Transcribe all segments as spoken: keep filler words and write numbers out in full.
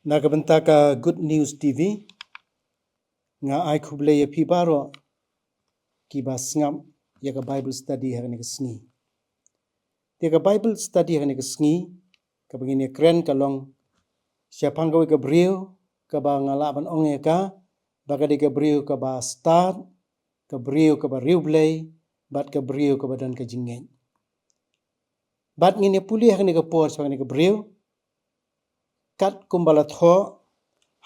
Na ka bynta ka Good News T V, nga ai khublei ïa phi baroh kiba sngap ïa ka Bible study ha kane ka sngi. Te ka Bible study ha kane ka sngi, kaba ngin ïa kren ka long shaphang kawei ka briew, kaba nga lah ban ong ïa ka ba ka dei ka briew kaba stad, ka briew kaba riewblei, bad ka briew kaba don ka jingngeit. Bad ngin ïa pule ha kane ka por shaphang kane ka briew, kat kumba la thoh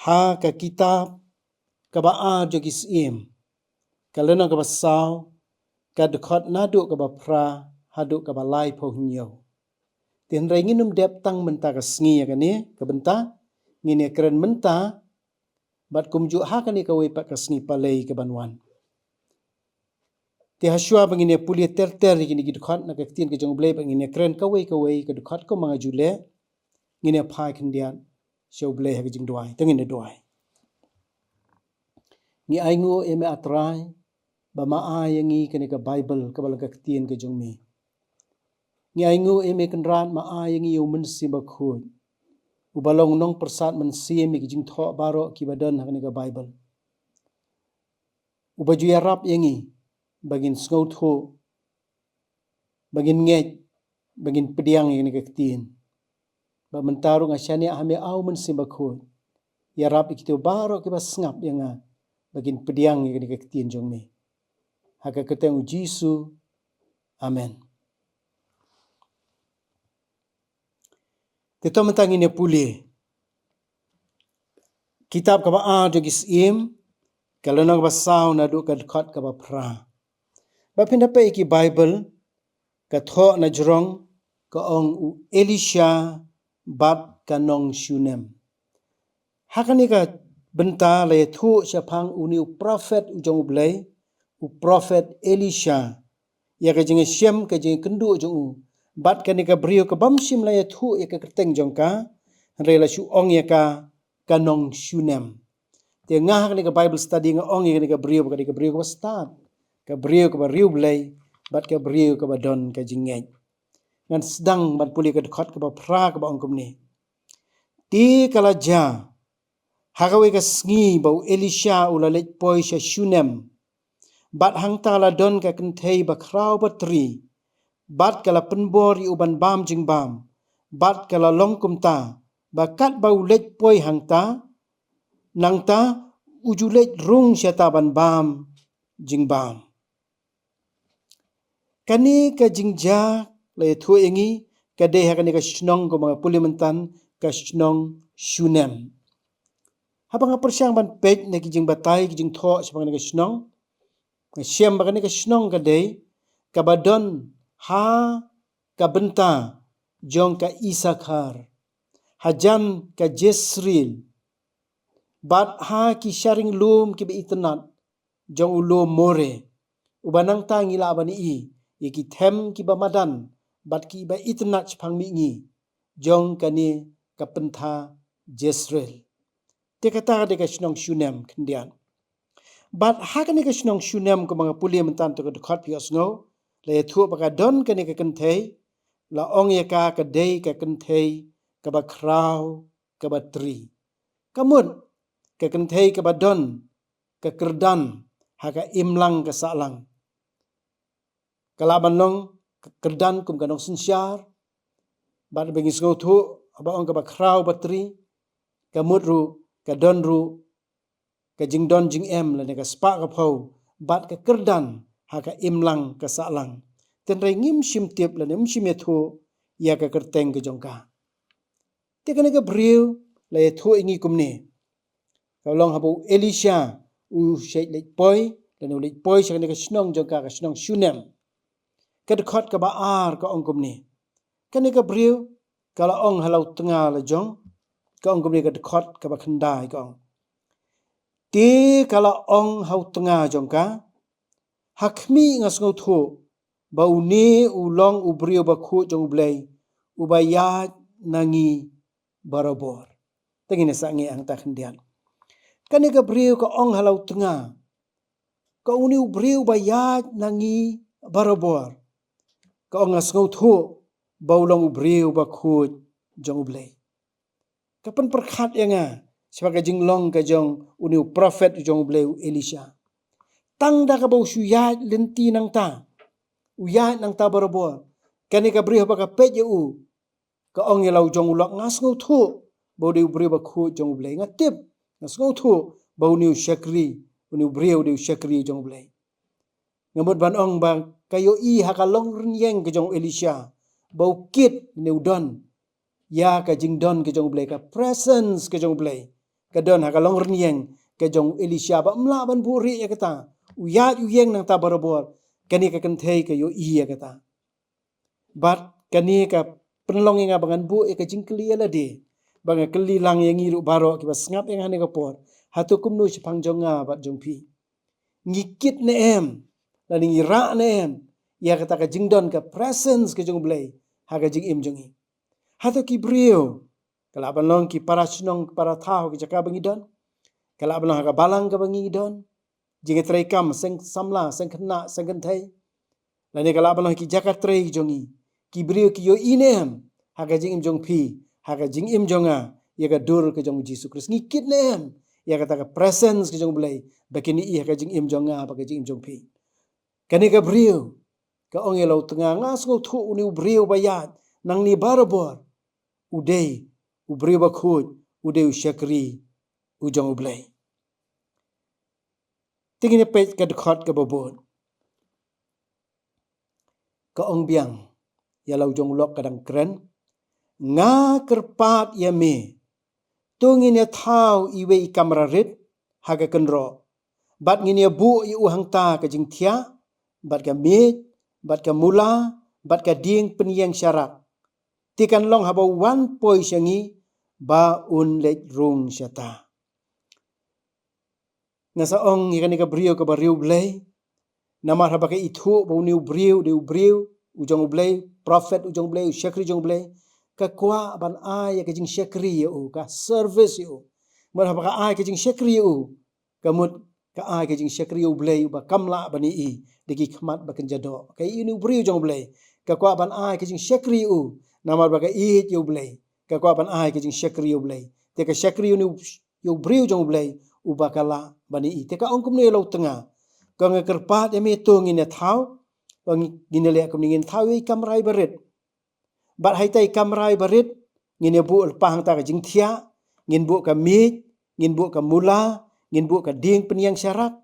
ha ka kitab kaba ar jong ki Syiem, ka lynnong kaba saw, ka dkhot naduh kaba phra haduh kaba laiphew hynñiew. Te hynrei ngin ym dep tang mynta ka sngi ïa kane ka bynta, ngin ïa kren mynta bad kumjuh ha kane kawei pat ka sngi Palei kaban wan. Te hashwa ba ngin ïa pule ter ter ïa kine ki dkhot na ka ktien ka jong U Blei, ba ngin ïa kren kawei kawei ka dkhot kumba nga ju leh, ngin ïa phai khyndiat sha U Blei ha ka jingduwai. To ngin ïa duwai. Ngi ainguh ïa me, A Trai, ba me ai ïa ngi kane ka Bible kaba long ka ktien ka jong me. Ngi ainguh ïa me Kynrad, me ai ïa ngi ïa U Mynsiem Bakhuid, uba long nongpyrsad mynsiem ïa ki jingthoh baroh kiba don ha kane ka Bible, uba ju ïarap ïa ngi ba ngin sngewthuh, ba ngin ngeit, ba ngin pdiang ïa kane ka ktien. Ba mynta ruh nga shaniah ha me, A U Mynsiem Bakhuid, ïarap ïa kito baroh kiba sngap ïa nga ba kin pdiang ïa kane ka ktien jong me. Ha ka kyrteng U Jisu. Amen. Te to mynta ngin ïa pule kitab kaba ar jong ki Syiem, ka lynnong kaba saw naduh ka dkhot kaba phra. Ba phin da peit ïa ki Bible, ka thoh na jrong ka ong U Elisha bad ka nong Shunem. Ha kane ka bynta la ïathuh shaphang une u prophet u jong U Blei, u prophet Elisha, ïa ka jingïashem ka jingïakynduh jong u bad kane ka briew ka bym shym la ïathuh ïa ka kyrteng jong ka, hynrei la shu ong ïa ka ka nong Shunem. Te nga ha kane ka Bible study nga ong ïa kane ka briew ba ka dei ka briew kaba stad, ka briew kaba riewblei, bad ka briew kaba don ka jingngeit. Ngan sdang ban pule ka dkhot kaba phra kaba ong kumne. Te ka la jia ha kawei ka sngi ba u Elisha u la leit poi sha Shunem, bad hangta la don ka kynthei bakhraw batri, bad ka la pynbor ïa u ban bam jingbam, bad ka la long kumta ba katba u leit poi hangta, nangta u ju leit rung shata ban bam jingbam. Kane ka jingjia la ïathuh ïa ngi ka dei ha kane ka shnong kumba nga pule myntan, ka shnong Shunem. Haba nga pyrshang ban peit na ki jingbatai ki jingthoh shaphang kane ka shnong, nga shem ba kane ka shnong ka dei kaba don ha ka bynta jong ka Isakhar, hajan ka Jesreel, bad ha ki sharing lum kiba itynnat jong u lum More, uba nangta ngi lah ban ïohi ïa ki them kiba madan bad kiba itynnat shaphang mihngi jong kane ka pynthor Jesreel. Te kata ka dei ka shnong Shunem khyndiat. Bad ha kane ka shnong Shunem kumba nga pule myntan, to ka dkhot phi ïohsngew, la ïathuh ba ka don kane ka kynthei, la ong ïa ka ka dei ka kynthei kaba khraw kaba tri. Ka mut ka kynthei kaba don ka kyrdan ha ka imlang ka sahlang. Ka lah ban long ka kyrdan kum ka nongsynshar, bad ba ngi sngewthuh haba ong kaba khraw batri, ka mut ruh ka don ruh ka jingdon jingem lane ka spah ka phew bad ka kyrdan ha ka imlang ka sahlang. Tynrai ngim shym tip lane ym shym ïathuh ïa ka kyrteng ka jong ka. Te kane ka briew la ïathuh ïa ngi kumne. Ka long haba u Elisha u shait leit poi, lane u leit poi sha kane ka shnong jong ka, ka shnong Shunem. Ka dkhot kaba ar ka ong kumne. Kane ka briew ka la ong ha la u tnga la jong, ka ong kumne ka dkhot kaba khyndai ka ong. Te ka la ong ha u tnga jong ka, ha khmih nga sngewthuh ba une u long u briew bakhuid jong U Blei, uba ïaid na ngi barabor. Te ngin ïa sangeh hangta khyndiat. Kane ka briew ka ong ha la u tnga, ka une u briew ba ïaid na ngi barabor, ka ong nga sngewthuh ba u long u briew bakhuid jong U Blei. ka pynpyrkhat ïa nga shaphang ka jinglong ka jong une u prophet u jong U Blei u Elisha. Tang da kaba u shu ïaid lynti nangta, u ïaid nangta barabor, kane ka briew haba ka peit ïa u, ka ong ïa la u jong u lok, nga sngewthuh ba u dei u briew bakhuid jong U Blei. Nga tip, nga sngewthuh ba une u shakri, une u briew u dei u shakri jong U Blei. Nga mut ban ong ba ka ïohi ha ka long rynïeng ka jong u Elisha ba u kit ne u don ïa ka jingdon ka jong U Blei, ka presence ka jong U Blei ka don ha ka long rynïeng ka jong u Elisha, ba um lah ban buhrieh ïa kata. U ïaid u ïeng nangta barabor, kane ka kynthei ka ïohi ïa kata. Bad kane ka pynlong ïa nga ba ngan buh ïa ka jingkylli ïa lade, ba nga kylli lang ïa ngi ruh baroh kiba sngap ïa nga ha kane ka por, hato kumno shaphang jong nga bad jong phi? Ngi kit ne em, lane ngi rah ne em ïa kata ka jingdon ka presence ka jong U Blei ha ka jingim jong ngi? Hato ki briew, ka lah ban long ki para shnong, para thaw, ki jaka ba ngi don, ka lah ban long ha ka balang kaba ngi don, jingïatreikam seng samla, seng khynnah, seng kynthei, lane ka lah ban long ki jaka trei jong ngi, ki briew ki ïohi ne em ha ka jingim jong phi, ha ka jingim jong nga, ïa ka dur ka jong U Jisu Khrist? Ngi kit ne em ïa kata ka presence ka jong U Blei ba kin ïohi ha ka jingim jong nga bad ka jingim jong phi? Kane ka briew ka ong ïa la u tnga, nga sngewthuh une u briew ba ïaid nangne barabor u dei u briew bakhuid, u dei u shakri u jong U Blei. Te ngin ïa peit ka dkhot kaba bud. Ka ong biang ïa la u jong u lok, ka dang kren, nga kyrpad ïa me, to ngin ïa thaw iwei i kamra rit ha ka kynroh, bad ngin ïa buh ïa u hangta ka jingthiah, bad ka miej, bad ka mula, bad ka dieng pynïeng sharak. Te kan long haba u wan poi sha ngi ba un leit rung shata. Nga sa ong ïa kane ka briew kaba riewblei, namar haba ka ithuh ba une u briew dei u briew u jong U Blei, prophet u jong U Blei, u shakri jong U Blei, ka kwah ban ai ïa ka jingshakri ïa u, ka service ïa u. Namar haba ka ai ka jingshakri ïa u, ka mut ka ai ka jingshakri ïa U Blei uba kam lah ban ïohi da ki khmat ba kynja doh. Ka ïohi une u briew jong U Blei, ka kwah ban ai ka jingshakri ïa u, namar ba ka ïeit ïa U Blei, ka kwah ban ai ka jingshakri ïa U Blei. Te ka shakri ïa une u ïa u briew jong U Blei uba ka lah ban ïohi. Te ka ong kumne ïa la u tnga, ka ong, nga kyrpad ïa me, to ngin ïa thaw, ngin ïa leh kumne, ngin thaw ïa i kamra iba rit. Bad ha ita i kamra iba rit ngin ïa buh lypa hangta ka jingthiah, ngin buh ka miej, ngin buh ka mula, ngin buh ka dieng pynïeng sharak.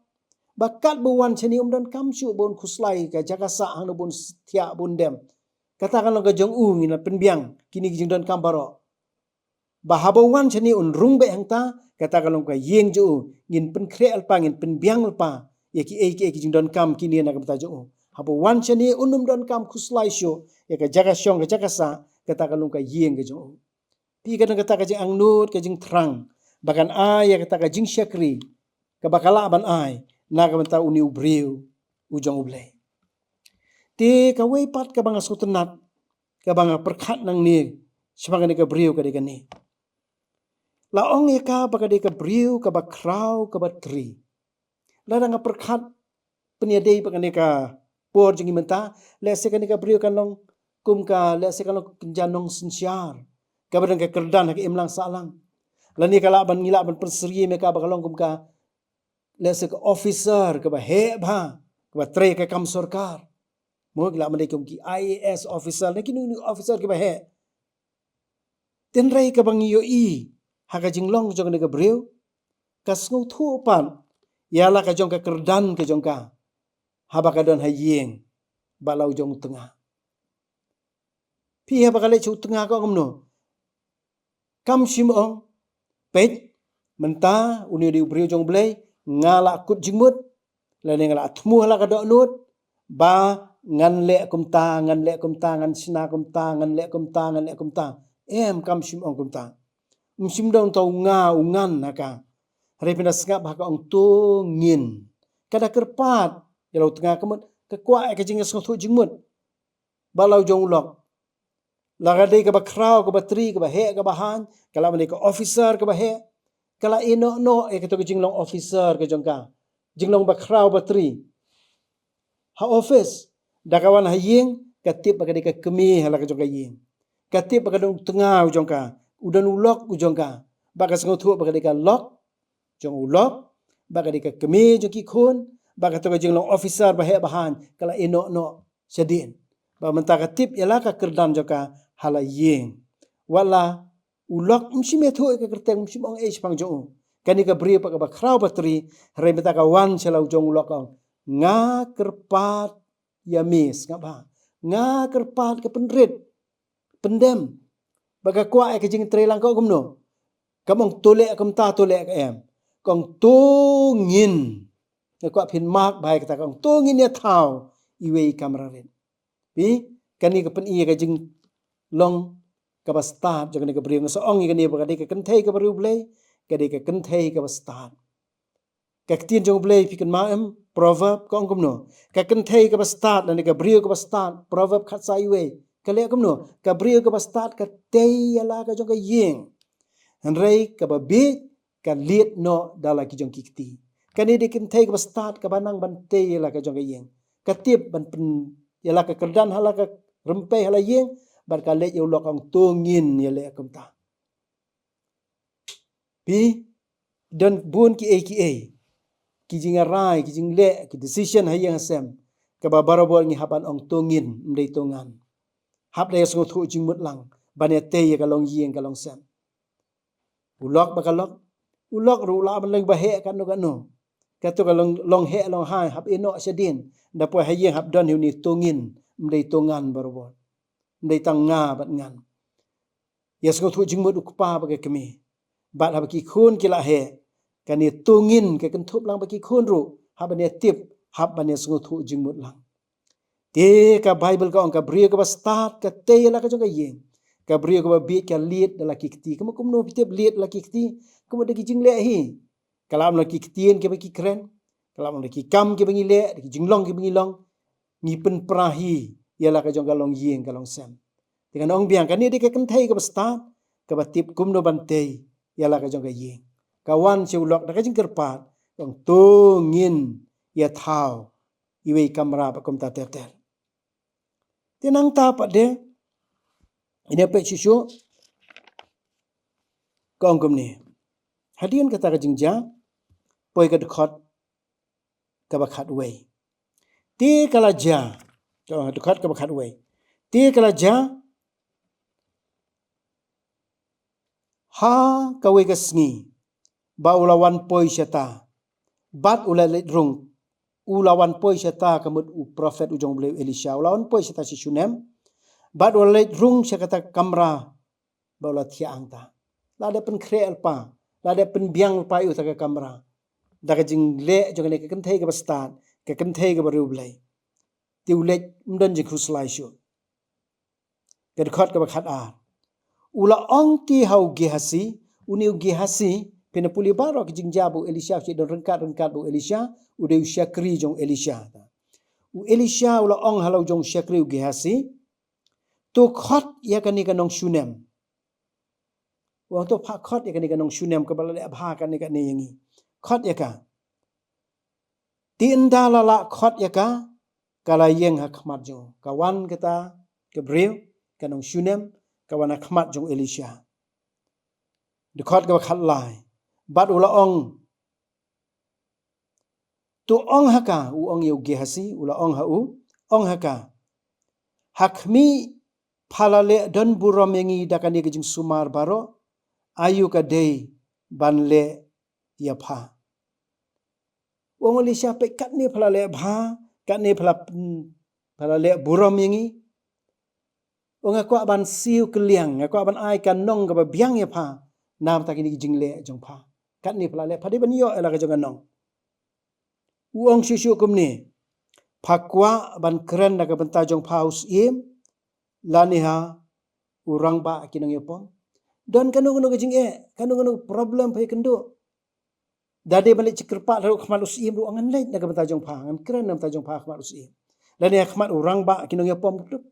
Ba katba u wan shane um donkam shuh ba un khuslai ka jaka sah hangno ba un thiah ba un dem. Kata kan long ka jong u, ngin ïa pynbiang kine ki jingdonkam baroh. Ba haba u wan shane un rung beit hangta, kata ka long ka ïing jong u, ngin pynkhreh lypa, ngin pynbiang lypa ïa kiei kiei ki jingdonkam kine na ka bynta jong u. Haba u wan shane un ym donkam khuslai shuh ïa ka jaka shong ka jaka sah, kata ka long ka ïing ka jong u. Phi, ka don kata ka jingangnud, ka jingthrang ba kan ai ïa kata ka jingshakri kaba ka lah ban ai na ka bynta une u briew u jong U Blei. Te kawei pat kaba nga sngewtynnat, kaba nga pyrkhat nangne shaphang kane ka briew ka dei kane. La ong ïa ka ba ka dei ka briew kaba khraw kaba tri. Lada nga pyrkhat pynïadei bad kane ka por jong ngi mynta, lehse kane ka briew kan long kum ka, lehse kan long ka kynja nongsynshar kaba don ka kyrdan ha ka imlang sahlang. Lane ka lah ban, ngi lah ban pynsyriem ïa ka ba ka long kum ka, lehse ka officer kaba heh bha, kaba trei ka kam sorkar. Mo, ki lah ban dei kum ki I A S officer, ne kino kino officer kiba heh. Tynrai kaba ngi ïohi ha ka jinglong jong kane ka briew, ka sngewthuh pat ïa la ka jong ka kyrdan ka jong ka haba ka don ha ïing bad la u jong u tnga. Phi, haba ka leit sha u tnga ka ong kumno? Kam shym ong, peit, mynta une u dei u briew jong U Blei, nga la kut jingmut, lane nga la thmu ha la ka dohnud ba ngan leh kumta, ngan leh kumta, ngan shna kumta, ngan leh kumta, ngan leh kumta. Em, kam shym ong kumta. Ym shym don uta u nga u ngan ha ka. Hynrei phin da sngap ba ka ong to ngin. Ka da kyrpad ïa la u tnga, ka mut ka kwah ïa ka jingïasngewthuh jingmut bad la u jong u lok. La ka dei kaba khraw kaba tri, kaba heh kaba haiñ, ka lah ban dei ka officer kaba heh, ka la ïeh noh noh ïa kato ka jinglong officer ka jong ka, jinglong ba khraw ba tri ha office. Da ka wan ha ïing, ka tip ba ka dei ka kmie ha la ka jong ka ïing, ka tip ba ka don u tnga u jong ka, u don u lok u jong ka, ba ka sngewthuh ba ka dei ka lok jong u lok, ba ka dei ka kmie jong ki khun, ba kato ka jinglong officer ba heh ba haiñ ka la ïeh noh noh shadien. Ba mynta ka tip ïa la ka kyrdan jong ka ha la ïing. Wat la u lok um shym ïathuh ïa ka kyrteng, um shym ong ei shaphang jong u. Kane ka briew pat kaba khraw batri, hynrei mynta ka wan sha la u jong u lok ka ong, nga kyrpad ïa me sngap bha. Nga kyrpad ka pynrit pyndem. Ba ka kwah ïa ka jingtreilang ka ong kumno. Kam ong to leh kumta to leh ka em. Ka ong to ngin. Nga kwah phin mark bha ïa kata, ka ong to ngin ïa thaw iwei i kamra rit. Phi, kane ka pyni ïa ka jinglong kaba stad jong kane ka briew. Nga sa ong ïa kane ba ka dei ka kynthei kaba riewblei, ka dei ka kynthei kaba stad. Ka ktien jong U Blei phi kynmaw em, Proverb ka ong kumno. Ka kynthei kaba stad lane ka briew kaba stad, Proverb khatsaw wei. Ka leh kumno, ka briew kaba stad ka tei ïa la ka jong ka ïing. Hynrei kaba bieit ka lied noh da la ki jong ki kti. Kane dei kynthei kaba stad kaba nang ban tei ïa la ka jong ka ïing. Ka tip ban pyn ïa la ka kyrdan ha la ka rympei ha la ïing, bad ka leit ïa u lok ka ong to ngin ïa leh kumta. Phi, don bun kiei kiei, ki jingïarai, ki jingleh, ki decision ha ïing ha sem, kaba barabor ngi hap ban ong to ngin, ym dei to ngan. Hap da ïa sngewthuh jingmut lang ban ïa tei ïa ka longïing ka longsem. U lok ba ka lok, u lok ruh u lah ban long ba heh katno katno. Kato ka long, long heh long hai hap ïeh noh shadien. Da poi ha ïing hap don hi une to ngin, ym dei to ngan barabor. Ym dei tang nga bad ngan. Ïa sngewthuh jingmut u kpa bad ka kmie. Bad haba ki khun ki la heh, kane to ngin ka kynthup lang ba ki khun ruh hap ban ïa tip, hap ban ïa sngewthuh jingmut lang. Te ka Baibl ka ong ka briew kaba stad ka tei ïa la ka jong ka ïing. Ka briew kaba bieit ka lied da la ki kti. Kumno kumno phi tip lied da la ki kti? Kumno da ki jingleh hi. Ka lah ban long ki ktien kiba ki kren, ka lah ban long ki kam kiba ngi leh, da ki jinglong kiba ngi long. Ngi pynpra hi ïa la ka jong ka longïing ka longsem. Te ngan ong biang, kane dei ka kynthei kaba stad, kaba tip kumno ban tei ïa la ka jong ka ïing. Ka wan sha u lok da ka jingkyrpad, ka ong to ngin ïa thaw iwei i kamra bad kumta ter ter. Te nangta pat de, ine peit shuh shuh, ka ong kumne. Hadien kata ka jingjia, poi ka dkhot kaba khatwei. Te ka la jia, ka ong dkhot kaba khatwei. Te ka la jia, ha kawei ka sngi, ba u la wan poi shata, bad u la leit rung, u la wan poi shata ka mut u prophet u jong U Blei u Elisha, u la wan poi shata sha Shunem, bad u la leit rung sha kata ka kamra, ba u la thiah hangta. La dep pynkhreh lypa, la dep pynbiang lypa ïa uta ka kamra. Da ka jingleh jong kane ka kynthei kaba stad, ka kynthei kaba riewblei. Te u leit ym don jingkhuslai shuh. Ka dkhot kaba khatar. U la ong te ha u Gehasi, une u Gehasi, phin ïa pule baroh ki jingjia ba u Elisha u shu don ryngkat ryngkat bad u Elisha, u dei u shakri jong u Elisha. U Elisha u la ong ha la u jong u shakri u Gehasi, to khot ïa kane ka nong Shunem. U ong to phah khot ïa kane ka nong Shunem kaba la leh bha kane kane ïa ngi. Khot ïa ka. Te ynda la lah khot ïa ka, ka la ïeng ha khmat jong u. Ka wan kata ka briew, ka nong Shunem, ka wan ha khmat jong u Elisha. Dkhot kaba khatlai. Bad u la ong, to ong ha ka, u ong ïa u Gehasi, u la ong ha u, ong ha ka. Ha khmih, pha la leh don burom ïa ngi da kane ka jingsumar baroh, aïu ka dei ban leh ïa pha. U ong Elisha peit katne pha la leh bha, katne pha la, pha la leh burom ïa ngi. U ong nga kwah ban siew kylliang, nga kwah ban ai ka nong kaba biang ïa pha, namar kine ki jingleh jong pha. Katne pha la leh, pha dei ban ïoh ïa la ka jong ka nong. U ong shuh shuh kumne, pha kwah ban kren na ka bynta jong pha u syiem, lane ha u rangbah ki nongïapom. Don kano kano ka jingeh, kano kano ka problem pha ïakynduh. Da dei ban leit kyrpad ruh khmat u syiem ruh ngan leit na ka bynta jong pha, ngan kren na ka bynta jong pha khmat u syiem. Lane ha khmat u rangbah ki nongïapom ruh.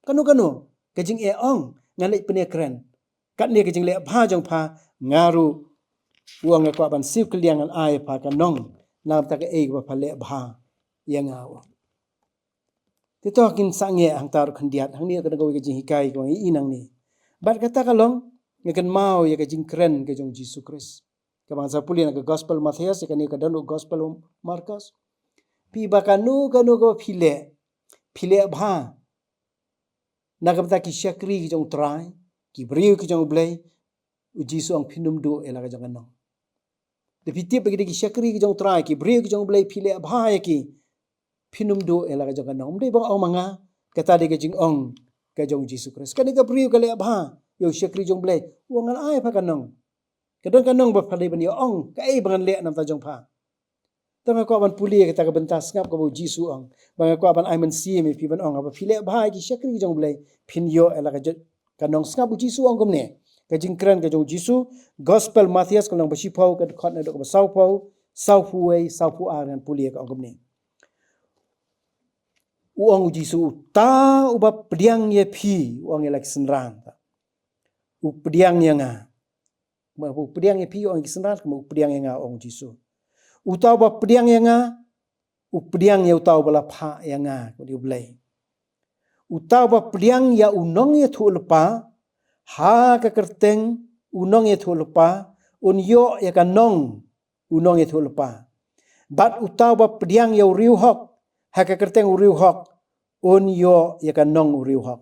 Kano kano ka jingeh ong ngan leit pynïakren. Katne ka jingleh bha jong pha nga ruh u ong nga kwah ban siew kylliang ngan ai pha ka nong namar kata kaei kaba pha leh bha ïa nga u ong. Te to ngin sangeh hangta ruh khyndiat, hangne ka dang kawei ka jinghikai kaba ngi i nangne. Bad kata ka long, Nga kynmaw ïa ka jingkren ka jong u Jisu Khrist. Kaba ngan sa pule na ka gospel Mathaios, ïa kane ka don ruh gospel Markos. Phi ba kano kano kaba phi leh, phi leh bha na ka bynta ki shakri ki jong u Trai, ki briew ki jong u Blei, u Jisu u ong phin ym duh ïa la ka jong ka nong. Lada phi tip ba ki dei ki shakri ki jong u Trai, ki briew ki jong u Blei, phi leh bha ïa ki, phin ym duh ïa la ka jong ka nong. Ym dei ba nga ong ma nga, kata dei ka jingong ka jong u Jisu Khrist. Kane ka briew ka leh bha ïa u shakri jong u Blei, u ong ngan ai pha ka nong. Ka don ka nong ba pha dei ban ïa ong, kaei ba ngan leh na ka bynta jong pha. Te nga kwah ban pule kata ka bynta, sngap kaba u Jisu u ong. Ba nga kwah ban ai mynsiem ïa phi ban ong, haba phi leh bha ïa ki shakri jong u Blei, phin ïoh ïa la ka jong ka nong. Sngap u Jisu u ong kumne. Ka jingkren ka jong u Jisu, gospel Mathaios ka lynnong ba shiphew, ka dkhot naduh kaba sawphew, sawphew wei, sawphew ar, ngan pule, ka ong kumne. U ong u Jisu, uta uba pdiang ïa phi, u ong ïa la ki synran. U pdiang ïa nga. Kumba u pdiang ïa phi, u ong ïa ki synran, kumba u pdiang ïa nga, u ong u Jisu. Uta uba pdiang ïa nga, u pdiang ïa uta uba la phah ïa nga, kumba u Blei. Uta uba pdiang ïa u nongïathuhlypa ha ka kyrteng u nongïathuhlypa, un ïoh ïa ka nong u nongïathuhlypa. Bad uta uba pdiang ïa u riewhok ha ka kyrteng u riewhok, un ïoh ïa ka nong u riewhok.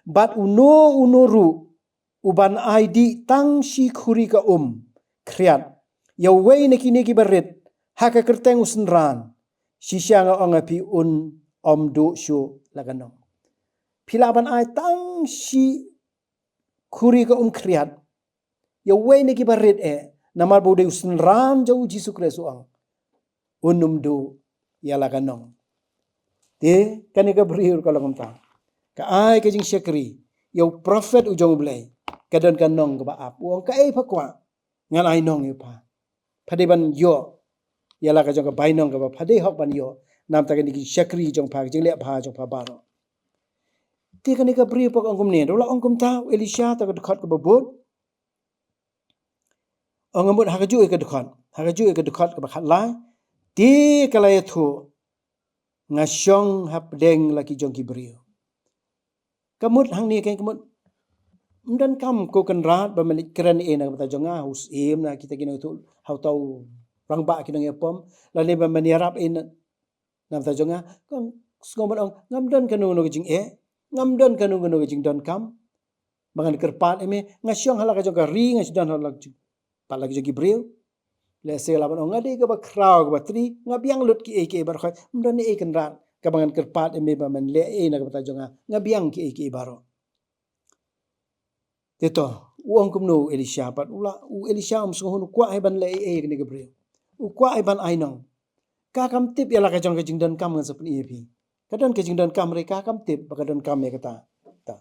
Bad uno uno ruh uban ai dih tang shi khuri ka um khriat ïa uwei na kine kiba rit ha ka kyrteng u synran, shisha nga ong ïa phi, un ym duh shuh la ka nong. Phi lah ban ai tang shi khuri ka um khriat ïa uwei na kiba rit eh, namar ba u dei u synran jong u Jisu Khrist, u ong un ym duh ïa la ka nong. Te kane ka briew ka long kumta, ka ai ka jingshakri ïa u prophet u jong u Blei, ka don ka nong kaba ap. U ong kaei pha kwah, ngan ai nong ïa pha. Pha dei ban ïoh ïa la ka jong ka bainong kaba pha dei hok ban ïoh na ka bynta kine ki shakri jong pha, ka jingleh bha jong pha baroh. Te kane ka briew pat ka ong kumne, da u la ong kumta u Elisha, te ka dkhot kaba bud. Ong, nga mut ha kajuh ka dkhot, ha kajuh ka dkhot kaba khatlai, te ka la ïathuh, nga shong hapdeng la ki jong ki briew. Ka mut hangne ka, ka mut ym donkam ko Kynrad ba men leit kren ei na ka bynta jong nga ha u Syiem, na kita ki nongïathuh, ha uta u rangbah ki nongïapom, lane ba men ïarap ei na na ka bynta jong nga. Ka sngew ban ong, ngam don kano kano ka jingeh, ngam don kano kano ka jingdonkam ba ngan kyrpad ïa me. Nga shong ha la ka jong ka ri, nga sdang ha la ka jong, pat la ka jong ki briew. Lehse lah ban ong nga dei kaba khraw kaba tri, nga biang lut kiei kiei baroh, ym don ei Kynrad kaba ngan kyrpad ïa me ba men leh ei na ka bynta jong nga, nga biang kiei kiei baroh. Te to, u ong kumno u Elisha pat? U la, u Elisha um sngewhun, u kwah hi ban leh ei ei ïa kane ka briew. U kwah hi ban ai nong. Ka kam tip ïa la ka jong ka jingdonkam, ngan sa pyni ïa phi. Ka don ka jingdonkam hynrei ka kam tip ba ka donkam ïa kata. Ta.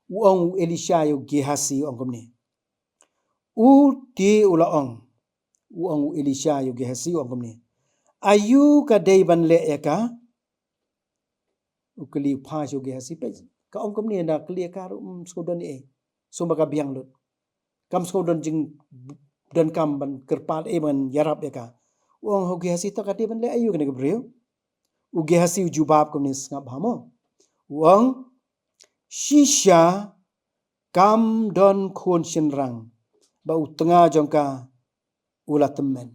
U ong u Elisha ïa u Gehazi, u ong kumne. U te u la ong. U ong u Elisha ïa u Gehazi, u ong kumne. Aïu ka dei ban leh ïa ka? U kylli u phai sha u Gehazi, peit, ka ong kumne, na kylli ïa ka ruh ym sngewdon ei. Sngewbha ka biang lut. Kam sngewdon jingdonkam ban kyrpad ei ban ïarap ïa ka. U ong ha u Gehazi, to ka dei ban leh aïu kane ka briew? U Gehazi u jubab kumne, sngap bha mo. U ong, shisha kam don khun shynrang ba u tnga jong ka u la tymmen.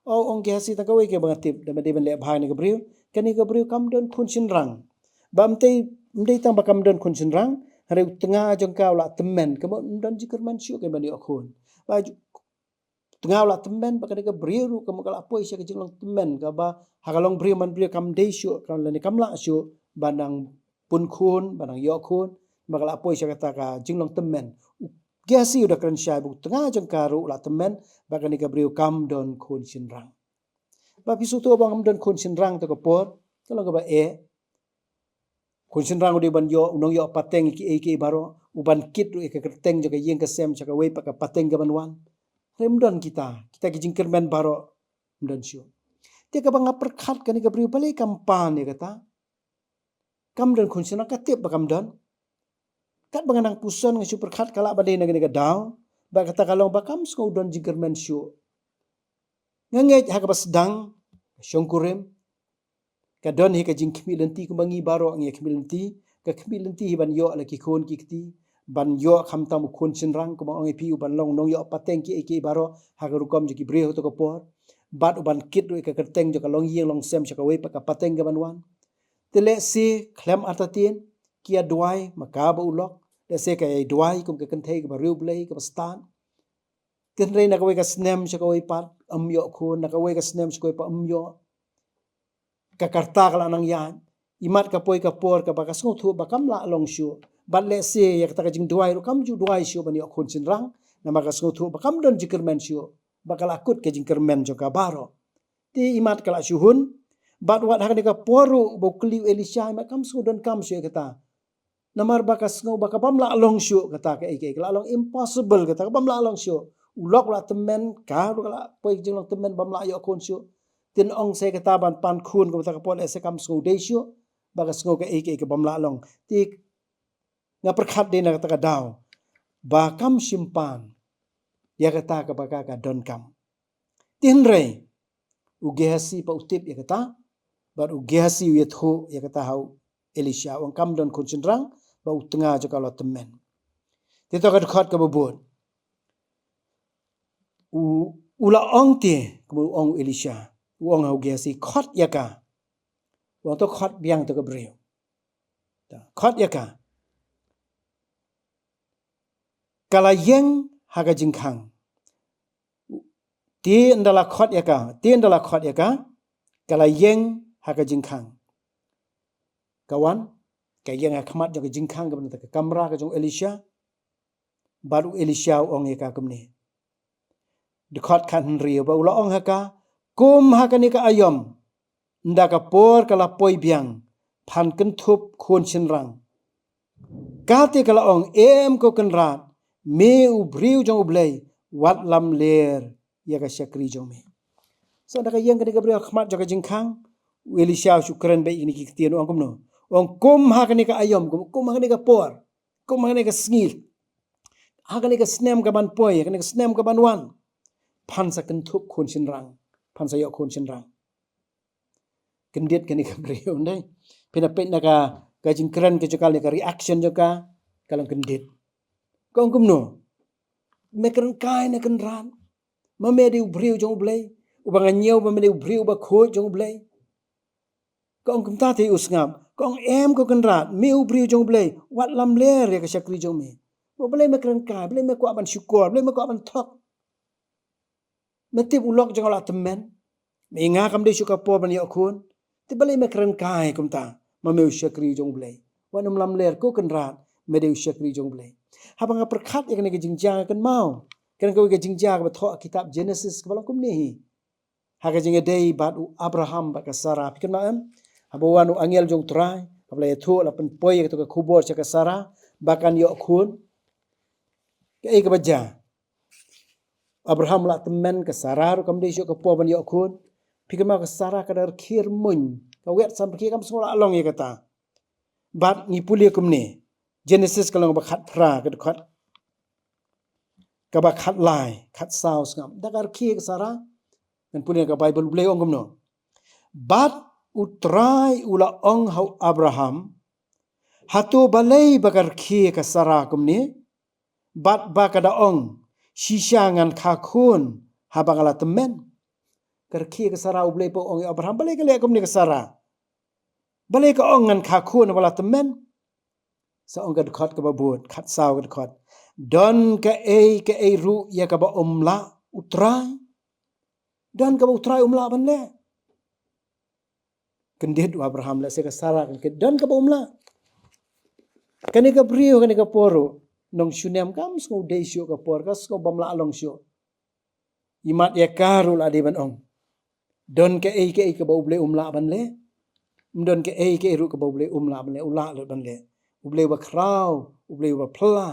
O, ong Gehazi, tang kawei kaba nga tip, da ma dei ban leh bha ïa kane ka briew, kane ka briew kam don khun shynrang. Ba ym dei, ym dei tang ba kam don khun shynrang, hynrei u tnga jong ka u la tymmen, kaba ym don jingkyrmen shuh kaba ïoh khun. Ba ju-, tnga u la tymmen, ba kane ka briew ruh kaba ka la poi sha ka jinglong tymmen, kaba ha ka long briew man briew kam dei shuh, kam lane kam lah shuh ban nang pun khun, ban nang ïoh khun, ba ka la poi sha kata ka jinglong tymmen. U Gehazi u da kren shai ba u tnga jong ka ruh u la tymmen, ba kane ka briew kam don khun shynrang. Ba phi sngewthuh ba ngam don khun shynrang, to ka por ka long kaba eh. Khun shynrang u dei ban ïoh, u nongïoh pateng ïa kiei kiei baroh, u ban kit ruh ïa ka kyrteng jong ka ïing ka sem sha kawei pat ka pateng ka ban wan. Hynrei ym don kita, kita ki jingkyrmen baroh ym don shuh. Te kaba nga pyrkhat, kane ka briew balei kam pan ïa kata? Kam don khun shynrang, ka tip ba kam don. Katba nga nang puson nga shu pyrkhat ka lah ban dei na kane ka daw ba kata ka long ba kam sngewdon jingkyrmen shuh. Nga ngeit ha kaba sdang, shongkurim, ka don hi ka jingkhmih lynti kumba ngi baroh ngi khmih lynti, ka khmih lynti hi ban ïoh la ki khun ki kti, ban ïoh khamtam u khun shynrang, kumba ong ïa phi, u ban long nongïoh pateng kiei kiei baroh ha ka rukom jong ki briew ha kato ka por. Bad u ban kit ruh ïa ka kyrteng jong ka longïing longsem sha kawei pat ka pateng kaban wan. Te lehse khlem artatien ki ïa duwai, ma kaba u lok, lehse ka ïa duwai kum ka kynthei kaba riewblei, kaba stad. Te hynrei na kawei ka snem sha kawei pat ym ïoh khun, na kawei ka snem sha kawei pat ym ïoh. Ka karta ka la nang ïaid. Imat ka poi ka por kaba ka sngewthuh ba kam lah long shuh. Bad lehse ïa kata ka jingduwai ruh kam ju duwai shuh ban ïoh khun shynrang, namar ka sngewthuh ba kam don jingkyrmen shuh. Ba ka la kut ka jingkyrmen jong ka baroh. Te imat ka la shu hun. Bad wat ha kane ka por ruh ba u kylli u Elisha, imat kam sngewdonkam shuh ïa kata. Namar ba ka sngew ba ka bym lah long shuh kata, kaei kaei ka la long impossible kata, ka bym lah long shuh. U lok u la tymmen, ka ruh ka la poi ka jinglong tymmen, bym lah ïoh khun shuh. Te ong sa ïa kata ban pan khun, kumta ka por lehse kam sngew dei shuh, ba ka sngew kaei kaei ka bym lah long. Te nga pyrkhat dei na kata ka daw ba kam shym pan ïa kata kaba ka ka donkam. Te hynrei u Gehasi pat u tip ïa kata, bad u Gehasi u ïathuh ïa kata ha u Elisha, u ong kam don khun shynrang, bad u tnga jong ka u la tymmen. Te to ka dkhot kaba bud. U, u la ong te, kumba u ong u Elisha, u ong ha u Gehasi, khot ïa ka. U ong to khot biang to ka briew. Khot ïa ka. Ka la ïeng ha ka jingkhang. Te ynda la khot ïa ka, te ynda la khot ïa ka, ka la ïeng ha ka jingkhang. Ka wan, ka ïeng ha khmat jong ka jingkhang, kaba na ka kamra ka jong u Elisha. Bad u Elisha u ong ïa ka kumne. Dkhot khathynriew, bad u la ong ha ka, kum ha kane ka aïom, ynda ka por ka la poi biang, phan kynthup khun shynrang. Kata ka la ong, em ko kynrad, me u briew jong U Blei, wat lamler ïa ka shakri jong me. So ynda ka ïeng kane ka briew ha khmat jong ka jingkhang, u Elisha u shu kren beit ïa kine ki ktien, u ong kumno. U ong kum ha kane ka aïom, kum, kum ha kane ka por, kum ha kane ka sngi, ha kane ka snem kaban poi, ha kane ka snem kaban wan, phan sa kynthup khun shynrang, phan sa ïoh khun shynrang. Kyndit kane ka briew, ym dei? Phin ïa peit na ka, ka jingkren ka jong ka, ka reaction jong ka, ka long kyndit. Ka ong kumno? Me kren kai ne kynrad? Ma me dei u briew jong U Blei? Uba nga ñiew ba me dei u briew uba khuid jong U Blei. Ka ong kumta te u sngap. Ka ong em ko kynrad, me u briew jong U Blei, wat lamler ïa ka shakri jong me. Balei me kren kai, balei me kwah ban shukor, balei me kwah ban thok? Me tip u lok jong nga u la tymmen. Me ïa nga kam dei shuh ka por ban ïoh khun. Te balei me kren kai kumta? Ma me u shakri jong U Blei. Wat nym lamler ko kynrad, me dei u shakri jong U Blei. Haba nga pyrkhat ïa kane ka jingjia nga kynmaw. Kane kawei ka jingjia kaba thoh ha kitab Genesis kaba long kumne hi. Ha ka jingïadei bad u Abraham bad ka Sara. Phi kynmaw em? Haba wan u angel jong U Trai, haba la ïathuh, la pynpoi ïa kato ka khubor sha ka Sara ba kan ïoh khun. Kaei kaba jia? Abraham u la tymmen, ka Sara ruh kam dei shuh ka por ban ïoh khun. Phi kynmaw ka Sara ka da rkhie rmuin. Ka wet sam rkhie, kam sngew lah long ïa kata. Bad ngi pule kumne. Genesis ka long kaba khatphra, ka dkhot kaba khatlai, khatsaw, sngap. Da ka rkhie ka Sara. Ngan pule ka Baibl, U Blei u ong kumno. Bad U Trai u la ong ha u Abraham, hato balei ba ka rkhie ka Sara kumne? Bad ba ka da ong, shisha ngan kha khun haba nga la tymmen. Ka rkhie ka Sara, U Blei pat u ong ïa u Abraham, balei ka leh kumne ka Sara? Balei ka ong ngan kha khun haba la tymmen? Sa ong ka dkhot kaba bud, khatsaw ka dkhot. Don kaei kaei ruh ïa kaba um lah U Trai. Don kaba U Trai um lah ban leh. Kyndit u Abraham, lehse ka Sara kan kyndit, don kaba um lah. Kane ka briew, kane ka por ruh, nong shu nem, kam sngew dei shuh ka por, ka sngew bym lah long shuh. Imat ïa ka ruh la dei ban ong. Don kaei kaei kaba U Blei um lah ban leh. Ym don kaei kaei ruh kaba U Blei um lah ban leh, u lah lut ban leh. U Blei uba khraw, U Blei uba phylla,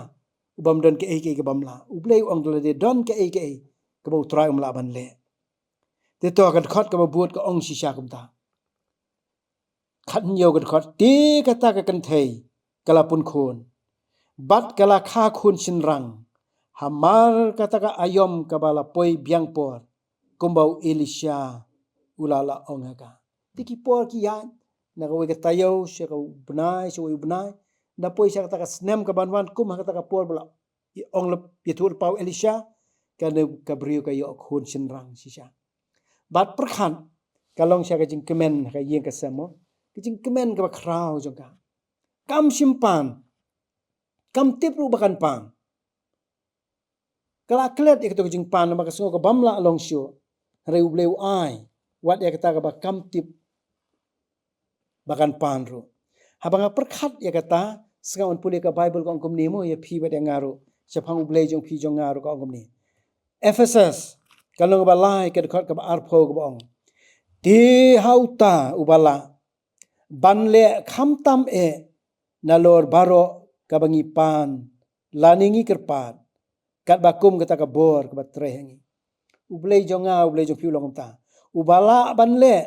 u bym don kaei kaei ka bym lah. U Blei u ong da lade don kaei kaei kaba U Trai um lah ban leh. Te to ka dkhot kaba bud ka ong shisha kumta. Khathynñiew ka dkhot, te kata ka kynthei ka la pun khun bad ka la kha khun shynrang hamar kata ka aïom kaba la poi biang por, kumba u Elisha u la la ong ha ka. Te ki por ki ïaid na kawei ka taïew sha ka u bnai, sha kawei u bnai, da poi sha kata ka snem ka ban wan kum ha kata ka por ba la ong lep ïathuh lypa u Elisha, kane ka briew ka ïoh khun shynrang shisha. Bad pyrkhat, ka long sha ka jingkmen ha ka ïing ka sem mo, ka jingkmen kaba khraw jong ka. Kam shym pan, kam tip ruh ba kan pan. Ka la klet ïa kato ka jingpan namar ka sngew ka bym lah long shuh. Hynrei U Blei u ai wat ïa kata kaba kam tip ba kan pan ruh. Haba nga pyrkhat ïa kata, sngap, ngan pule ka Baibl ka ong kumne mo ïa phi bad ïa nga ruh. Shaphang U Blei jong phi jong nga ruh ka ong kumne. Ephesus, ka lynnong ba lai, ka dkhot kaba arphew, kaba ong, te ha uta uba lah ban leh khamtam eh nalor baroh kaba ngi pan lane ngi kyrpad, katba kum kata ka bor kaba trei ha ngi. U Blei jong nga, U Blei jong phi u long kumta, uba lah ban leh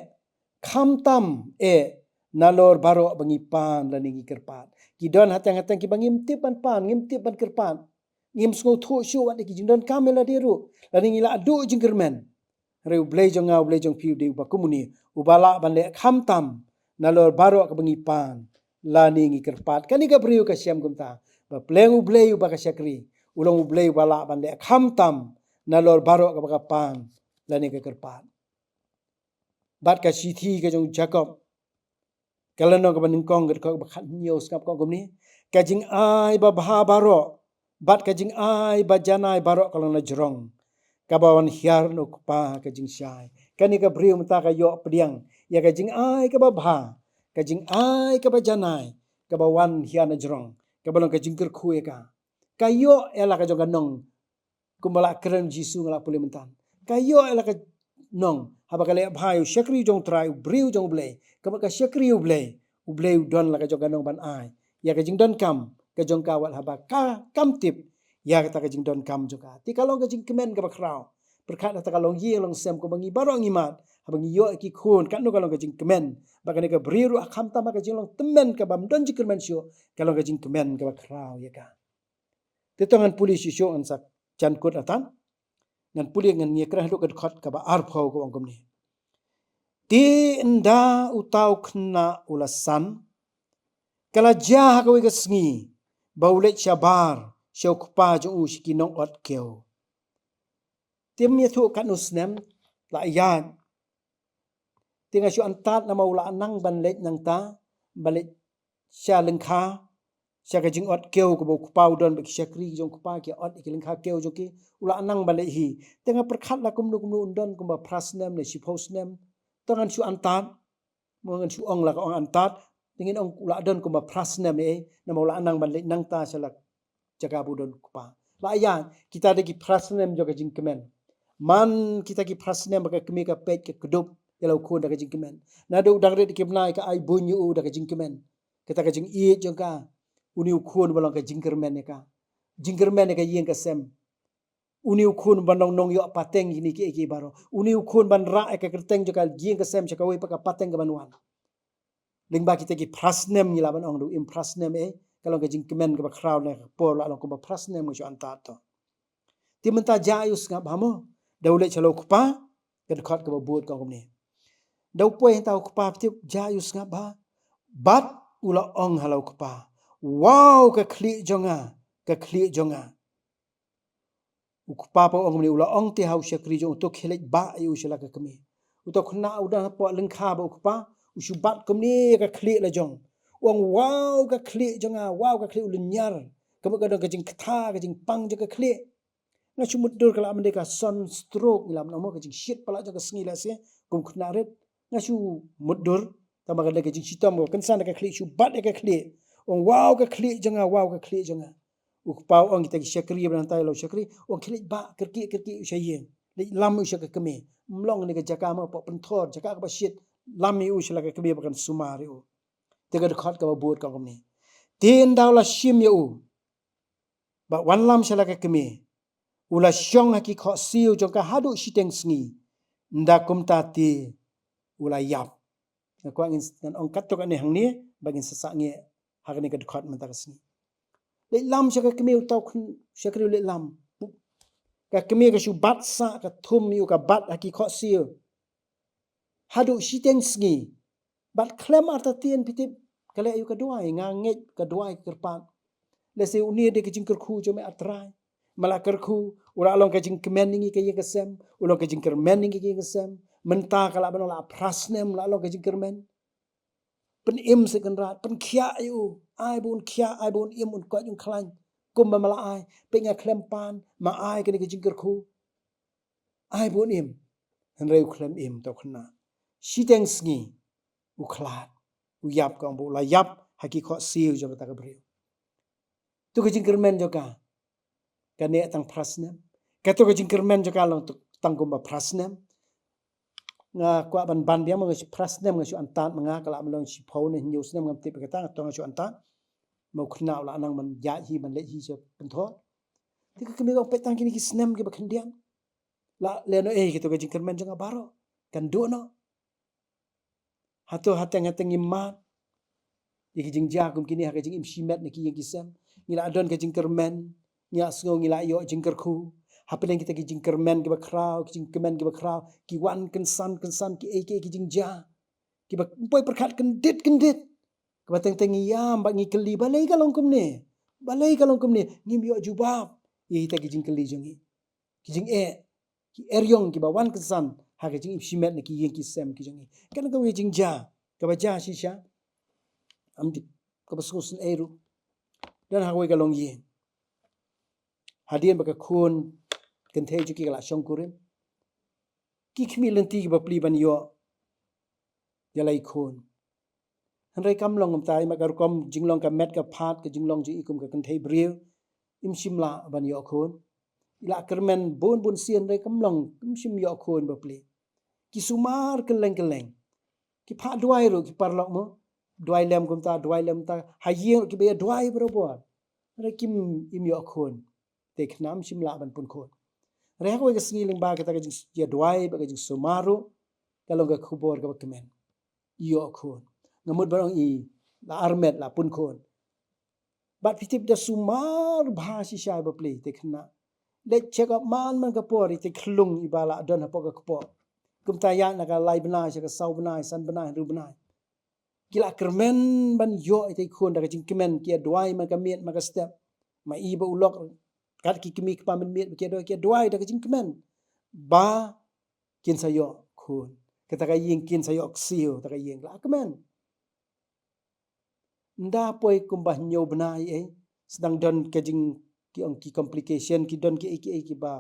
khamtam eh nalor baroh ba ngi pan lane ngi kyrpad. Ki don hateng hateng kiba ngim tip ban pan, ngim tip ban kyrpad, ngim sngewthuh shuh wat ïa ki jingdonkam ïa lade ruh, lane ngi la duh jingkyrmen. Hynrei U Blei jong nga, U Blei jong phi u dei uba kumne, uba lah ban leh khamtam nalor baroh kaba ngi pan lane ngi kyrpad. Kane ka briew ka shem kumta, ba pleng U Blei uba ka shakri u long U Blei uba lah ban leh khamtam nalor baroh kaba ka pan lane ka kyrpad. Bad ka shithi ka jong u Jakob, ka lynnong kaba nyngkong, ka dkhot kaba khathynñiew, sngap, ka ong kumne, ka jingai babha baroh bad ka jingai bajanai baroh ka long na jrong, kaba wan hiar na u kpa ka jingshai. Kane ka briew mynta ka ïoh pdiang ïa ka jingai kaba bha, ka jingai kaba janai, kaba wan hiar na jrong, kaba long ka jingkyrkhu ïa ka. Ka ïoh ïa la ka jong ka nong, kumba la kren Jisu, nga la pule mynta. Ka ïoh ïa la ka nong haba ka leh bha ïa u shakri jong u Trai, u briew jong U Blei. Kaba ka shakri U Blei, U Blei u don la ka jong ka nong ban ai ïa ka jingdonkam ka jong ka wat haba ka kam tip ïa kata ka jingdonkam jong ka. Te ka long ka jingkmen kaba khraw. Pyrkhat hata ka longïing longsem, kumba ngi baroh ngi mad, haba ngi ïoh ïa ki khun, katno ka long ka jingkmen. Bad kane ka briew ruh ha khamtam ha ka jinglong tymmen kabym don jingkyrmen shuh, ka long ka jingkmen kaba khraw ïa ka. Te to ngan pule shuh shuh, ngan sa jan kut hatan. Ngan pule, ngan ïa kren haduh ka dkhot kaba arphew, ka ong kumne. Te ynda uta u khynnah u la san, ka la jia ha kawei ka sngi ba u leit shabar sha u kpa jong u sha ki nong ot kew. Te ym ïathuh katno snem, la ïaid. Te nga shu antad namar u la nang ban leit nangta, ban leit sha lyngkha, sha ka jingot kew kaba u kpa u don bad ki shakri jong u kpa ki ot ïa ki lyngkha kew jong ki, u la nang ban leit hi. Te nga pyrkhat la kumno kumno un don, kumba phra snem ne shiphew snem. To ngan shu antad, mo ngan shu ong la ka ong antad, te ngin ong u la don kumba phra snem ne ei, namar u la nang ban leit nangta sha la jaka ba u don u kpa. La ïa, kita dei ki phra snem jong ka jingkmen. Man kita ki phra snem ba ka kmie ka peit ka kdup ïa la u khun da ka jingkmen. Naduh u dang rit ki bnai ka ai buiñ ïa u da ka jingkmen. Kata ka jingïeit jong ka. Une u khun ba long ka jingkyrmen ïa ka. Jingkyrmen ïa ka ïing ka sem. Une u khun ban long nongïoh pateng ïa kine kiei kiei baroh. Une u khun ban rah ïa ka kyrteng jong ka ïing ka sem sha kawei pat ka pateng kaban wan. Lyngba kita ki phra snem ngi lah ban ong, da u im phra snem ei, ka long ka jingkmen kaba khraw ne ka por la long kumba phra snem nga shu antad to. Te mynta jia ïa u sngap bha mo, da u leit sha la u kpa, ka dkhot kaba bud ka ong kumne. Da u poi hangta u kpa, phi tip, jia ïa u sngap bha. Bad u la ong ha la u kpa, "Waw ka khlieh jong nga, ka khlieh jong nga." U kpa pat u ong kumne, u la ong te ha u shakri jong u, "To khie leit bah ïa u sha la ka kmie." Uta u khynnah u dang hapoh lyngkha bad u kpa, u shu bat kumne ïa ka khlieh la jong. U ong, "Waw ka khlieh jong nga, waw ka khlieh," u lynñiar. Ka mut ka don ka jingktha, ka jingpang jong ka khlieh. Nga shu mutdur ka la mynta ka sunstroke, ngi lah ban ong mo, ka jingshit palat jong ka sngi lehse, kum khynnah rit. Nga shu mutdur, tangba ka dei ka jingshitom, ka kynsan da ka khlieh, shu bat ïa ka khlieh. U ong, "Waw ka khlieh jong nga, waw ka khlieh jong nga." U kpa u ong kita ki shakri ba nangta ïa la u shakri, u ong, "Khie leit bah kyrkieh kyrkieh ïa u sha ïing. Leit lam ïa u sha ka kmie. Ym long kane ka jaka mo, hapoh pynthor, jaka kaba shit. Lam ïa u sha la ka kmie ba kan sumar ïa u." Te ka dkhot kaba bud ka ong kumne. Te ynda u la shim ïa u, bad wanlam sha la ka kmie, u la shong ha ki khohsiew jong ka haduh shiteng sngi. Ynda kumta te u la ïap. Nga kwah ngin, ngan ong katto katne hangne, ba ngin sa sangeh ha kane ka dkhot mynta ka sngi. Leit lam sha ka kmie, uta u khun shakri u leit lam. Ka kmie ka shu bat sah, ka thum ïa u, ka bat ha ki khohsiew haduh shiteng sngi. Bad khlem artatien, phi tip, Ka leh ïa u ka duwai, nga ngeit ka duwai ka kyrpad. Lehse une dei ka jingkyrkhu jong me A Trai. Me la kyrkhu, u la long ka jingkmen ïa ngi ka ïing ka sem, u long ka jingkyrmen ïa ngi ka ïing ka sem. Mynta ka la ban long la phra snem, la long ka jingkyrmen. Pynim seh Kynrad, pynkhiah ïa u, ai ba un khiah, ai ba un im, un koit, un khlaiñ. Kumba me la ai, peit nga khlem pan, me ai kane ka jingkyrkhu. Ai ba un im. Hynrei u khlem im, to khynnah. Shiteng sngi, u khlad, u ïap, ka ong ba u la ïap ha ki khohsiew jong kata ka briew. To ka jingkyrmen jong ka, ka neh tang phra snem. Kato ka jingkyrmen jong ka long tang kumba phra snem. Nga kwah ban ban biang, ma nga shu phra snem nga shu antad, ma nga ka la ban long shiphew ne hynñiew snem ngam tip ïa kata, to nga shu antad. Ma u khynnah u la nang ban ïaid hi, ban leit hi sha pynthor. Te ka kmie ka ong peit tang kine ki snem kiba khyndiat. La leh noh ei, kato ka jingkyrmen jong nga baroh kan duh noh. Hato hateng hateng ngim mad ïa ki jingjia kum kine ha ka jingim shimet na ki ïing ki sem. Ngi la don ka jingkyrmen, ngi la sngew ngi la ïoh jingkyrkhu. Hapdeng kita ki jingkyrmen kiba khraw, ki jingkmen kiba khraw, ki wan kynsan kynsan, ki ei ki ei ki jingjia kiba poi pyrkhat kyndit kyndit. Kaba teng teng ngi ïam bad ngi kylli, balei ka long kumne? Balei ka long kumne? Ngim ïoh jubab ïa kita ki jingkylli jong ngi. Ki jingeh, ki eriong kiba wan kynsan ha ka jingim shimet na ki ïing ki sem ki jong ngi. Kane kawei ka jingjia kaba jia shisha. Ym dei kaba sngewsynei ruh. Don ha kawei ka longïing, hadien ba ka khun kynthei jong ki ka la shongkurim, ki khmih lynti kiba plie ban ïoh ïa la i khun. Hynrei kam long kumta, i mat ka rukom jinglong ka met ka phad, ka jinglong jong i kum ka kynthei briew, im shym lah ban ïoh khun. I la kyrmen bun bun sien, hynrei kam long, im shym ïoh khun ba plie. Ki sumar kylleng kylleng. Ki phah duwai ruh ki paralok mo. Duwai lem kumta, duwai lem kumta. Ha ïing ruh kiba ïa duwai barabor. Hynrei kim im ïoh khun. Te khynnah im shym lah ban pun khun. Hynrei ha kawei ka sngi lyngba kata ka jingïaduwai bad ka jingsumar ruh, ka long ka khubor kaba kmen. I ïoh khun. Nga mut ban ong i la armet, la pun khun. Bad phi tip da sumar bha shisha ba plie te khynnah. Leit check up man man ka por, ite khyllung iba la don hapoh ka kpoh. Kumta ïaid na ka lai bnai sha ka saw bnai, san bnai, hynriew bnai. Ki la kyrmen ban ïoh ïa i khun da ka jingkmen, ki ïaduwai man ka miet man ka step. Ma i bad u lok, kat ki kmie kpa mynmiet ba ki ïaduwai, ki ïaduwai da ka jingkmen ba kin sa ïoh khun. Kata ka ïing kin sa ïoh ksiew, kata ka ïing la kmen. Ynda poi kumba hynñiew bnai ei, sdang don ka jing, ki ong ki complication, ki don ki ei ki ei kiba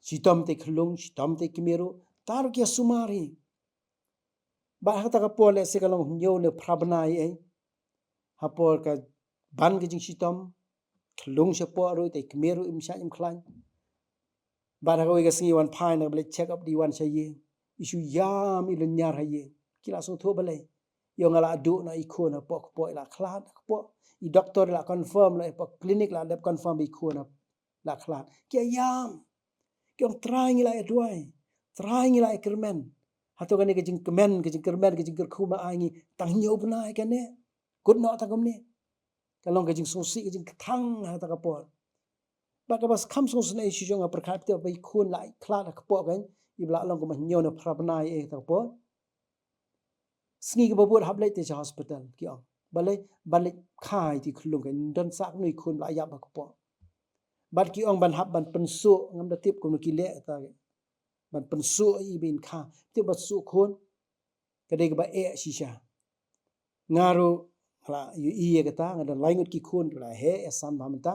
shitom te khyllung, shitom te kmie ruh, ta ruh ki ïasumar hi. Bad ha kata ka por lehse ka long hynñiew ne phra bnai ei. Ha por ka ban ka jingshitom, khyllung shapoh ruh, te kmie ruh im shait im khlaiñ. Bad ha kawei ka sngi wan phai na ka ba leit check up, da i wan sha ïing, i shu ïam, i lynñiar ha ïing. Ki la sngewthuh balei. I ong nga la duh noh i khun hapoh kpoh, i la khlad ha kpoh. I doktor i la confirm noh, hapoh clinic la dep confirm ba i khun la khlad. Ki ïam. Ki ong Trai ngi la ïaduwai. Trai ngi la ïakyrmen. Hato kane ka jingkmen, ka jingkyrmen, ka jingkyrkhu ma ai ngi tang hynñiew bnai kane. Kut noh tang kumne. Ka long ka jingsngewsih, ka jingkthang ha kata ka por. Bad kaba kham sngewsynei shisha nga pyrkhat te ba i khun la khlad ha kpoh kan, iba la long kumba hynñiew ne phra bnai ei ha kata ka por. Sngi kaba bud hap leit te sha hospital, ki ong. Balei, ban leit kha ïa i khyllung kan, don sah kumno i khun ba la ïap ha kpoh. Bad ki ong ban hap ban pynsuh, ngam da tip kumno ki leh kata. Ban pynsuh ïa i ba in kha. Tip ba suh khun ka dei kaba eh shisha. Nga ruh nga la ïohi ïa kata, nga don lai ngut ki khun kiba la heh ïasan bha mynta.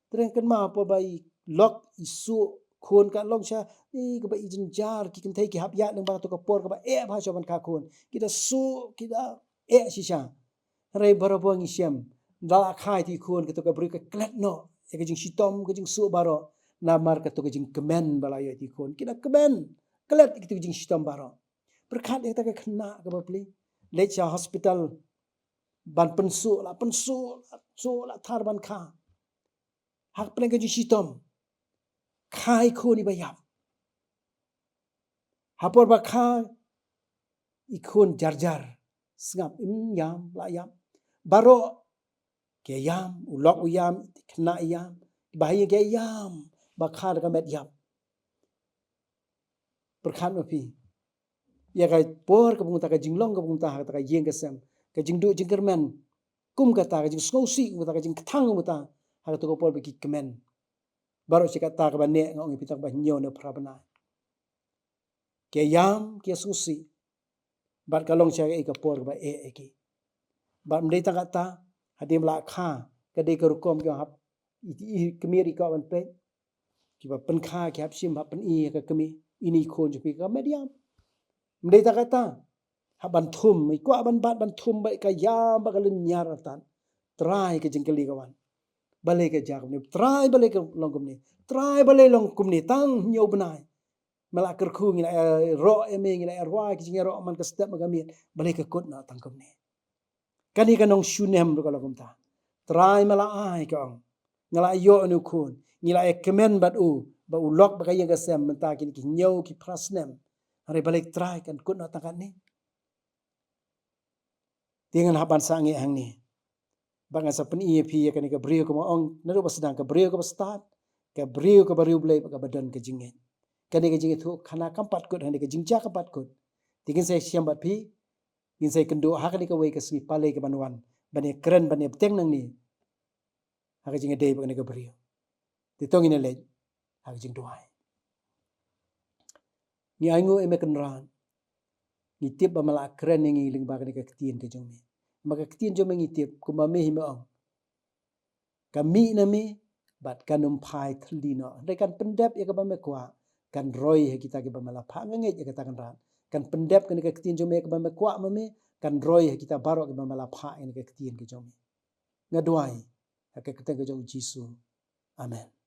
Te nga kynmaw por ba i lok i suh khun ka long sha, i kaba i jynjar, ki kynthei ki hap ïaid lyngba kato ka por kaba eh bha shuwa ban kha khun. Ki da suh, ki da eh shisha. Hynrei barabor ngi shem, da la kha ïa i khun, kato ka briew ka klet noh ïa ka jingshitom, ka jingsuh baroh. Namar kato ka jingkmen ba la ïoh ïa i khun. Ki da kmen, klet ïa kato ka jingshitom baroh. Pyrkhat ïa kata ka khynnah kaba plie. Leit sha hospital ban pynsuh, la pynsuh, la suh, la thar ban kha. Hapdeng ka jingshitom, kha i khun iba ïap. Ha por ba kha i khun jar jar, sngap, im ïam, la ïap. Baroh ki ïam, u lok u ïam, i khynnah i ïam, ba ha ïing ki ïam, ba kha da ka met ïap. Pyrkhat ma phi ïa ka por kaba kumta, ka jinglong kaba kumta ha kata ka ïing ka sem. ka jingduh jingkyrmen kum kata, ka jingsngewsih kum kata, ka jingkthang kum kata ha kato ka por ba ki kmen. Baroh shi katta kaba neh, nga ong ïa phi, tang ba hynñiew ne phra bnai. Ki ïam, ki sngewsih. Bad ka long sha ka por kaba eh eh ki. Bad ym dei tang katta, hadien ba la kha, ka dei ka rukom ki hap, i, i, kmie i kwah ban peit. Kiba pynkha ki hap shim, hap pyni ïa ka kmie, ine i khun jong phi ka met ïam. Ym dei tang katta, hap ban thum, i kwah ban bat ban thum bad ka ïam bad ka lynñiar artat. Trai, ka jingkylli ka wan. Balei ka jia kumne? Trai, balei ka long kumne? Trai, balei long kumne? Tang hynñiew bnai. Me la kyrkhu, ngi la ïaroh ïa me, ngi la ïarwai ki jingïaroh man ka step man ka miet. Balei ka kut noh tang kumne? Kane ka nongshunem ruh ka long kumta. Trai, me la ai, ka ong. Nga la ïoh une u khun. Ngi la ïakmen bad u, ba u lok bad ka ïing ka sem mynta kine ki hynñiew ki phra snem. Hynrei balei Trai kan kut noh tang katne? Te ngan hap ban sangeh hangne. Ba ngan sa pyni ïa phi ïa kane ka briew kaba ong, naduh ba sdang, ka briew kaba stad, ka briew kaba riewblei bad kaba don ka jingngeit. Kane ka jingïathuhkhana kam pat kut hangne, ka jingjia kam pat kut. Te ngin sa ïashem bad phi, ngin sa ïakynduh ha kane kawei ka sngi Palei kaban wan, ban ïakren, ban ïabteng nangne ha ka jingïadei bad kane ka briew. Te to ngin ïaleit ha ka jingduwai. Ngi ainguh ïa me Kynrad. Ngi tip ba me la kren ïa ngi lyngba kane ka ktien ka jong me. Ba ka ktien jong me, ngi tip kumba me hi me ong, ka mih na me bad kan ym phai thylli noh. Hynrei kan pyndep ïa kaba me kwah, kan roi ha kita kiba me la phah. Nga ngeit ïa kata Kynrad. Kan pyndep kane ka ktien jong me ïa kaba me kwah ma me, kan roi ha kita baroh kiba me la phah ïa kane ka ktien ka jong me. Nga duwai ha ka kyrteng ka jong u Jisu. Amen.